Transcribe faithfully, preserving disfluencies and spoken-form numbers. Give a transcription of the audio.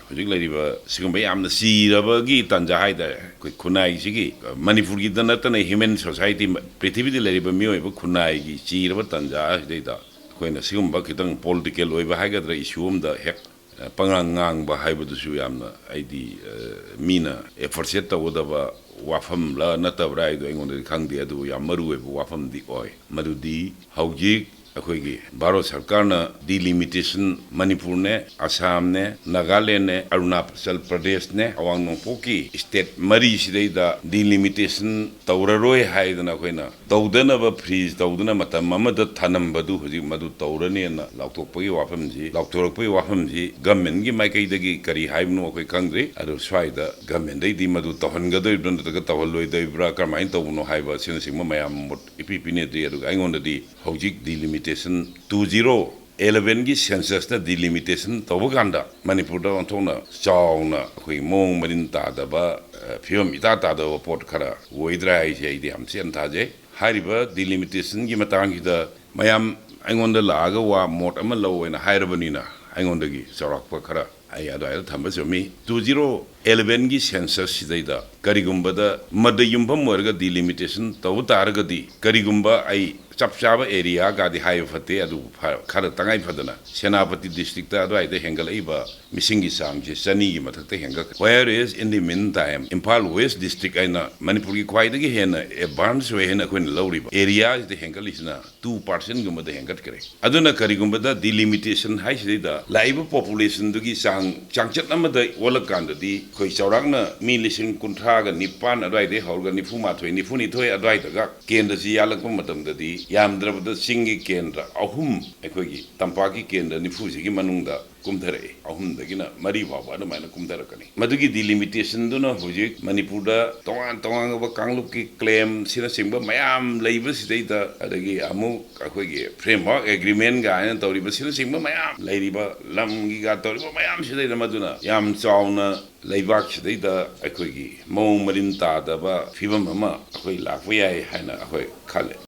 ꯍꯧꯖꯤꯛ ꯂꯩꯔꯤꯕ ꯁꯤꯒꯨꯝꯕ ꯌꯥꯝꯅ ꯆꯤꯔꯕꯒꯤ ꯇꯥꯟꯖꯥ ꯍꯥꯏꯇꯥꯔꯦ, ꯑꯩꯈꯣꯏ ꯈꯨꯟꯅꯥꯏꯁꯤꯒꯤ, ꯃꯅꯤꯄꯨꯔꯒꯤꯗ ꯅꯠꯇꯅ human society, ꯄ꯭ꯔꯤꯊꯤꯕꯤꯗ ꯂꯩꯔꯤꯕ ꯃꯤꯑꯣꯏꯕ ꯈꯨꯟꯅꯥꯏꯒꯤ ꯆꯤꯔꯕ ꯇꯥꯟꯖꯥ ꯑꯁꯤꯗꯩꯗ ꯑꯩꯈꯣꯏꯅ ꯁꯤꯒꯨꯝꯕ ꯈꯤꯇꯪ political ꯑꯣꯏꯕ ꯍꯥꯏꯒꯗ꯭ꯔꯥ, issue ꯑꯃꯗ ꯍꯦꯛ, ꯑ, ꯄꯉꯥꯡ ꯉꯥꯡꯕ ꯍꯥꯏꯕꯗꯨꯁꯨ ꯌꯥꯝꯅ, ꯑꯩꯗꯤ, ꯑ, ꯃꯤꯅ appreciate ꯇꯧꯒꯗꯕ ꯋꯥꯐꯝꯂ ꯅꯠꯇꯕ꯭ꯔꯥ ꯍꯥꯏꯗꯣ ꯑꯩꯉꯣꯟꯗꯗꯤ ꯈꯪꯗꯦ, ꯑꯗꯨꯕꯨ ꯌꯥꯝ ꯃꯔꯨ ꯑꯣꯏꯕ ꯋꯥꯐꯝꯗꯤ ꯑꯣꯏ꯫ ꯃꯗꯨꯗꯤ ꯍꯧꯖꯤꯛ ꯑꯩꯈꯣꯏꯒꯤ ꯚꯥꯔꯠ ꯁꯔꯀꯥꯔꯅ delimitation, ꯃꯅꯤꯄꯨꯔꯅꯦ, ꯑꯁꯥꯝꯅꯦ, ꯅꯥꯒꯥꯂꯦꯟꯅꯦ, ꯑꯔꯨꯅꯥꯆꯜ ꯄ꯭ꯔꯗꯦꯁꯅꯦ, ꯑꯋꯥꯡ ꯅꯣꯡꯄꯣꯛꯀꯤ state ꯃꯔꯤꯁꯤꯗꯩꯗ delimitation ꯇꯧꯔꯔꯣꯏ ꯍꯥꯏꯗꯅ ꯑꯩꯈꯣꯏꯅ ꯇꯧꯗꯅꯕ freeze ꯇꯧꯗꯨꯅ ꯃꯇꯝ ꯑꯃꯗ ꯊꯅꯝꯕꯗꯨ ꯍꯧꯖꯤꯛ ꯃꯗꯨ ꯇꯧꯔꯅꯦꯅ ꯂꯥꯎꯊꯣꯛꯄꯒꯤ ꯋꯥꯐꯝꯁꯤ, ꯂꯥꯎꯊꯣꯔꯛꯄꯒꯤ ꯋꯥꯐꯝꯁꯤ governmentꯀꯤ ꯃꯥꯏꯀꯩꯗꯒꯤ ꯀꯔꯤ ꯍꯥꯏꯕꯅꯣ ꯑꯩꯈꯣꯏ ꯈꯪꯗ꯭ꯔꯤ꯫ ꯑꯗꯨ ꯁ꯭ꯋꯥꯏꯗ governmentꯗꯩꯗꯤ ꯃꯗꯨ ꯇꯧꯍꯟꯒꯗꯣꯔꯤꯕ꯭ꯔꯥ ꯅꯠꯇ꯭ꯔꯒ ꯇꯧꯍꯜꯂꯣꯏꯗꯣꯔꯤꯕ꯭ꯔꯥ, ꯀꯔꯝꯍꯥꯏꯅ ꯇꯧꯕꯅꯣ ꯍꯥꯏꯕ ꯑꯁꯤꯅꯆꯤꯡꯕ ꯃꯌꯥꯝ ꯃꯣꯠ ꯏꯄꯤ ꯄꯤꯅꯗ꯭ꯔꯤ꯫ ꯑꯗꯨꯒ ꯑꯩꯉꯣꯟꯗꯗꯤ ꯍꯧꯖꯤꯛ delimitation, two zero elevenꯒꯤ censusꯅ delimitation ꯇꯧꯕ ꯀꯥꯟꯗ ꯃꯅꯤꯄꯨꯔꯗ ꯑꯣꯟꯊꯣꯛꯅ ꯆꯥꯎꯅ ꯑꯩꯈꯣꯏ ꯃꯑꯣꯡ ꯃꯔꯤꯟ ꯇꯥꯗꯕ, ꯑ, ꯐꯤꯕꯝ ꯏꯇꯥ ꯇꯥꯗꯕ ꯄꯣꯠ ꯈꯔ ꯑꯣꯏꯗ꯭ꯔꯥ ꯍꯥꯏꯁꯦ ꯑꯩꯗꯤ ꯌꯥꯝ ꯆꯦꯠꯅ ꯊꯥꯖꯩ꯫ ꯍꯥꯏꯔꯤꯕ delimitationꯒꯤ ꯃꯇꯥꯡꯁꯤꯗ ꯃꯌꯥꯝ ꯑꯩꯉꯣꯟꯗ ꯂꯥꯛꯑꯒ ꯋꯥ ꯃꯣꯠ ꯑꯃ ꯂꯧ ꯍꯥꯏꯅ ꯍꯥꯏꯔꯕꯅꯤꯅ, ꯑꯩꯉꯣꯟꯗꯒꯤ ꯆꯥꯎꯔꯥꯛꯄ ꯈꯔ ꯑꯩ ꯑꯗꯨꯋꯥꯏꯗ ꯊꯝꯕ ꯆꯨꯝꯃꯤ꯫ Two zero elevenꯒꯤ censusꯁꯤꯗꯩꯗ ꯀꯔꯤꯒꯨꯝꯕꯗ ꯃꯗ ꯌꯨꯝꯐꯝ ꯑꯣꯏꯔꯒ delimitation ꯇꯧꯕ ꯇꯥꯔꯒꯗꯤ, ꯀꯔꯤꯒꯨꯝꯕ ꯑꯩ ꯆꯞ ꯆꯥꯕ areaꯒꯗꯤ ꯍꯥꯏꯕ ꯐꯠꯇꯦ, ꯑꯗꯨꯕꯨ ꯐ-, ꯈꯔ ꯇꯉꯥꯏ ꯐꯗꯅ ꯁꯦꯅꯥꯄꯇꯤ districtꯇ ꯑꯗꯨꯋꯥꯏꯗ ꯍꯦꯟꯒꯠꯂꯛꯏꯕ ꯃꯤꯁꯤꯡꯒꯤ ꯆꯥꯡꯁꯦ ꯆꯅꯤꯒꯤ ꯃꯊꯛꯇ ꯍꯦꯟꯒꯠꯈ꯭ꯔꯦ꯫ Whereas in the meantime, Imphal West district ꯍꯥꯏꯅ ꯃꯅꯤꯄꯨꯔꯒꯤ ꯈ꯭ꯋꯥꯏꯗꯒꯤ ꯍꯦꯟꯅ advance ꯑꯣꯏ ꯍꯥꯏꯅ ꯑꯩꯈꯣꯏꯅ ꯂꯧꯔꯤꯕ areaꯁꯤꯗ ꯍꯦꯟꯒꯠꯂꯤꯁꯤꯅ two percentꯒꯨꯝꯕꯗ ꯍꯦꯟꯒꯠꯈ꯭ꯔꯦ꯫ ꯑꯗꯨꯅ ꯀꯔꯤꯒꯨꯝꯕꯗ delimitation ꯍꯥꯏꯁꯤꯗꯩꯗ ꯂꯥꯛꯏꯕ populationꯗꯨꯒꯤ ꯆꯥꯡ, ꯆꯥꯡꯆꯠ ꯑꯃꯗ ꯑꯣꯜꯂꯀꯥꯟꯗꯗꯤ ꯑꯩꯈꯣꯏ ꯆꯥꯎꯔꯥꯛꯅ ꯃꯤ ꯂꯤꯁꯤꯡ ꯀꯨꯟꯊ꯭ꯔꯥꯒ ꯅꯤꯄꯥꯟ ꯑꯗꯨꯋꯥꯏꯗꯩ ꯍꯧꯔꯒ ꯅꯤꯐꯨ ꯃꯥꯊꯣꯏ, ꯅꯤꯐꯨ ꯅꯤꯊꯣꯏ ꯑꯗꯨꯋꯥꯏꯗꯒ ꯀꯦꯟꯗ꯭ꯔꯁꯤ ꯌꯥꯜꯂꯛꯄ ꯃꯇꯝꯗꯗꯤ ꯌꯥꯝꯗ꯭ꯔꯕꯗ ꯆꯤꯡꯒꯤ ꯀꯦꯟꯗ꯭ꯔ ꯑꯍꯨꯝ, ꯑꯩꯈꯣꯏꯒꯤ ꯇꯝꯄꯥꯛꯀꯤ ꯀꯦꯟꯗ꯭ꯔ ꯅꯤꯐꯨꯁꯤꯒꯤ ꯃꯅꯨꯡꯗ ꯀꯨꯝꯊꯔꯛꯏ꯫ ꯑꯍꯨꯝꯗꯒꯤꯅ ꯃꯔꯤ ꯐꯥꯎꯕ ꯑꯗꯨꯃꯥꯏꯅ ꯀꯨꯝꯊꯔꯛꯀꯅꯤ꯫ ꯃꯗꯨꯒꯤ delimitationꯗꯨꯅ ꯍꯧꯖꯤꯛ ꯃꯅꯤꯄꯨꯔꯗ ꯇꯣꯉꯥꯟ ꯇꯣꯉꯥꯟꯕ ꯀꯥꯡꯂꯨꯞꯀꯤ claimꯁꯤꯅꯆꯤꯡꯕ ꯃꯌꯥꯝ ꯂꯩꯕꯁꯤꯗꯩꯗ, ꯑꯗꯒꯤ ꯑꯃꯨꯛ ꯑꯩꯈꯣꯏꯒꯤ framework agreement ꯀꯥꯏꯅ ꯇꯧꯔꯤꯕꯁꯤꯅꯆꯤꯡꯕ ꯃꯌꯥꯝ ꯂꯩꯔꯤꯕ, ꯂꯝꯒꯤꯒ ꯇꯧꯔꯤꯕ ꯃꯌꯥꯝꯁꯤꯗꯩꯗ ꯃꯗꯨꯅ ꯌꯥꯝ ꯆꯥꯎꯅ ꯂꯩꯕꯥꯛꯁꯤꯗꯩꯗ ꯑꯩꯈꯣꯏꯒꯤ ꯃꯑꯣꯡ ꯃꯔꯤꯟ ꯇꯥꯗꯕ ꯐꯤꯕꯝ ꯑꯃ ꯑꯩꯈꯣꯏ ꯂꯥꯛꯄ ꯌꯥꯏ ꯍꯥꯏꯅ ꯑꯩꯈꯣꯏ ꯈꯜꯂꯦ꯫